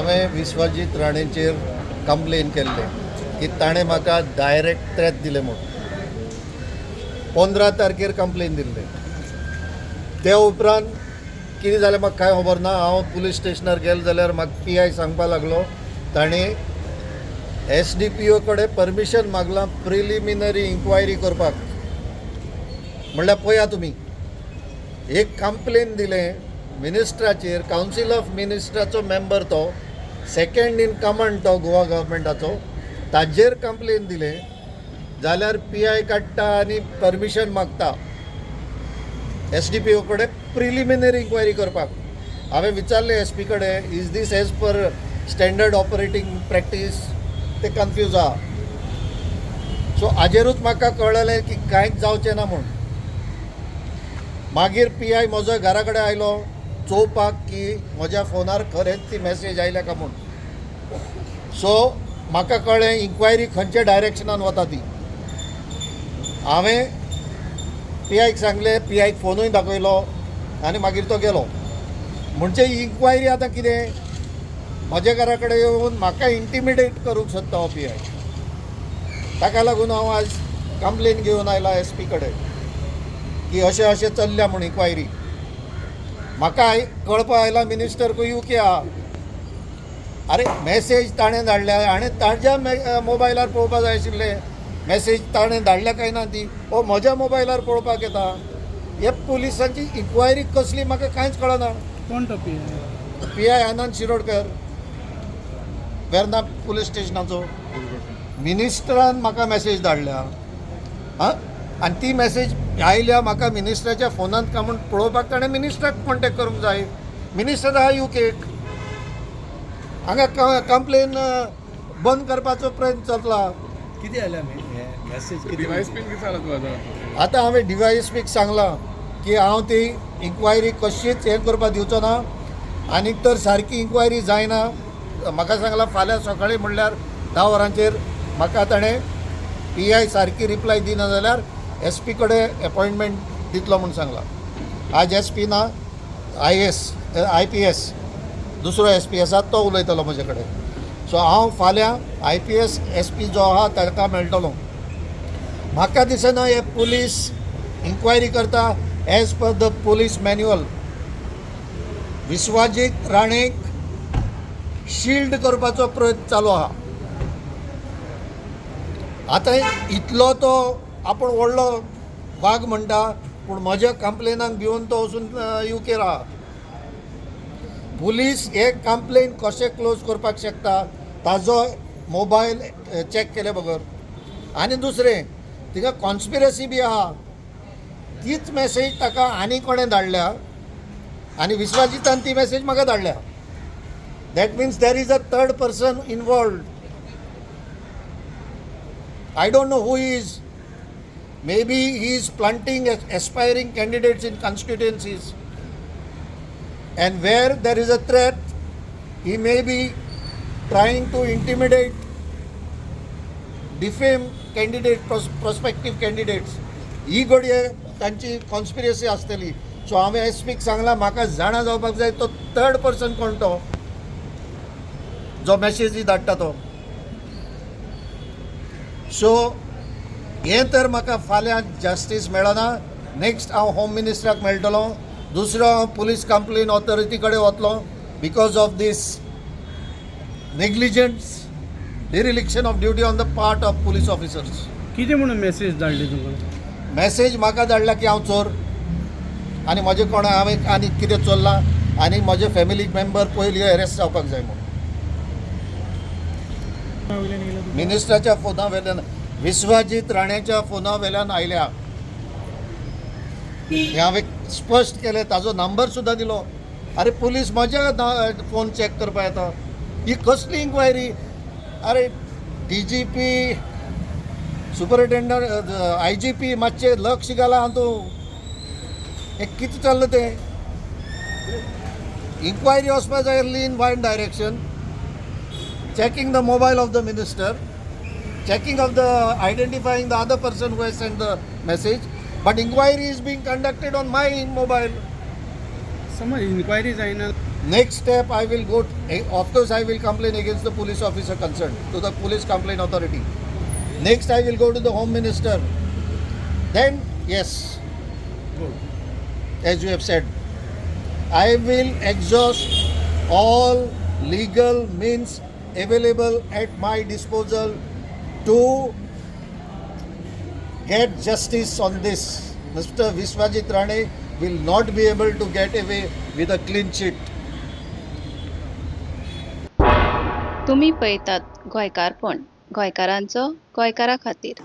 हांवें विश्वजीत राणेचेर कंप्लेन केल्लें की ताणें म्हाका डायरेक्ट थ्रेट दिलें म्हूण. 15 तारखेर कंप्लेन दिल्लें. त्या उपरांत कितें जालें म्हाका कांय खबर ना. हांव पुलीस स्टेशनार गेलो जाल्यार म्हाका पी I सांगपा लागलो, ताणें एसडीपीओ कडेन परमिशन मागलां प्रिलिमिनरी इन्क्वायरी करपाक. म्हणल्यार पळया तुमी, एक कंप्लेन दिलें मिनिस्ट्राचेर, कावन्सील ऑफ मिनिस्ट्राचो मेंबर तो, सेकंड इन कमांड तो गोवा गव्हर्मेंटाचो, ताजेर कंप्लेन दिलें जाल्यार पी I काडटा आनी परमिशन मागता एसडीपीओ कडेन प्रिलिमिनरी इन्क्वायरी करपाक. हांवें विचारलें एस पी कडेन, "Is this as per standard operating practice?" ते कन्फ्यूज आहा. सो हाजेरूच म्हाका कळ्ळें की कांयच जावचें ना म्हूण. मागीर पी I म्हजो घरा कडेन आयलो चोवपाक की म्हज्या फोनार खरेंच ती मॅसेज आयल्या काय म्हूण. सो म्हाका कळ्ळें इन्क्वायरी खंयच्या डायरेक्शनान वता ती. हांवें पी आयक सांगलें, पी आयक फोनूय दाखयलो आनी मागीर तो गेलो. म्हणजे इन्क्वायरी आतां कितें, म्हज्या घरा कडेन येवन म्हाका इंटिमिडेट करूंक सोदता हो पी I. ताका लागून हांव आज कंप्लेन घेवन आयला एस पी कडेन की अशें अशें चल्ल्या म्हूण इन्क्वायरी. म्हाका कळपा आयला मिनिस्टर युके आहा. अरे, मॅसेज ताणें धाडल्या आनी ताज्या मोबायलार पळोवपा जाय आशिल्लें, मॅसेज ताणें धाडल्या काय ना ती. हो म्हज्या मोबायलार पळोवपाक येता. हे पुलिसांची इन्क्वायरी कसली, म्हाका कांयच कळना. कोण तो P? P I Anand Shirodkar, Verna police स्टेशनाचो. मिनिस्टरान म्हाका मॅसेज धाडल्या, आं, आनी ती मॅसेज आयल्या म्हाका मिनिस्टराच्या फोनांत काय म्हूण पळोवपाक ताणें मिनिस्टराक कॉन्टेक्ट करूंक जाय. मिनिस्टर आहा युकेक. हांगा कंप्लेन बंद करपाचो प्रयत्न चल्ला. किती आल्या हे मेसेज किती? डीवायएसपीन कितें सांगलां तुका आतां? आतां हांवें डीवायएसपीक सांगलां की हांव ती इन्क्वायरी कशीच हें करपाक दिवचो ना आनीक तर सारकी इन्क्वायरी जायना. म्हाका सांगलां, फाल्यां सकाळीं म्हणल्यार 10 वरांचेर म्हाका ताणें पी I सारकी रिप्लाय दिना जाल्यार एस पी कडेन एपॉयंटमेंट दितलो म्हूण सांगलां. आज एस पी ना, I S IPS दुसरो एस पी आसा, तो उलयतलो म्हजे कडेन. सो हांव फाल्यां आयपीएस एस पी जो आहा ताका मेळटलो. म्हाका दिसना हे पुलीस इन्क्वायरी करता as per the police manual. Vishwajit राणेक shield करपाचो प्रयत्न चालू आहा. आतां इतलो तो आपूण व्हडलो वाग म्हणटा, पूण म्हज्या कंप्लेनाक भिवन तो वचून युकेर आहा. पुलीस हे कंप्लेन कशें क्लोज करपाक शकता ताजो मोबायल चॅक केले बगर? आनी दुसरें, थिंगा कॉन्स्पिरसी बी आहा. तीच मॅसेज ताका आनी कोणें धाडल्या आनी विश्वाजितान ती मॅसेज म्हाका धाडल्या. That means there is a third person involved. I don't know who is. Maybe he is planting aspiring candidates in constituencies, and where there is a threat, he may be trying to intimidate, defame candidate, prospective candidates. ही घडये तांची conspiracy आसतली. So हांवें S पीक सांगलां, म्हाका जाणा जावपाक जाय तो थर्ड पर्सन कोण तो जो मॅसेजी धाडटा तो. सो हें तर म्हाका फाल्यां जस्टीस मेळना, नेक्स्ट हांव होम मिनिस्टराक मेळटलो. दुसरो, हांव पुलीस कंप्लेन ऑथॉरिटी कडेन वतलो because of this negligence, dereliction of duty on the part of police officers. कितें म्हणून मेसेज धाडली तुमकां? मॅसेज म्हाका धाडला की हांव चोर आनी म्हजें कोण हांवें आनी कितें चोरलां आनी म्हजे फॅमिली मेंबर पयलीं अरेस्ट जावपाक जाय म्हूण. वयल्यान येयला तुका? मिनिस्टराच्या फोना वेल्यान, विश्वाजीत राण्याच्या फोना वेल्यान आयल्या हें हांवें स्पश्ट केलें. ताजो नंबर सुद्दां दिलो. अरे, पुलीस म्हज्या फोन चॅक करपा येता, ही कसली इन्क्वायरी? अरे, डीजीपी, सुपरिटेंडंट, आयजीपी, मातशें लक्ष घाला हातूंत. हें कितें चल्लां तें? इन्क्वायरी वचपा जाय आसली in one direction, checking the mobile of the minister, checking of the identifying the other person who has sent the message, but inquiry is being conducted on my mobile. समज इन्क्वायरी जायना. Next step, I will go, of course, I will complain against the police officer concerned to the police complaint authority. Next, I will go to the Home Minister. Then, yes, as you have said, I will exhaust all legal means available at my disposal to get justice on this. Mr. Vishwajit Rane will not be able to get away with a clean chit. तुमी पळयतात गोंयकारपण, गोंयकारांचो गोंयकारा खातीर.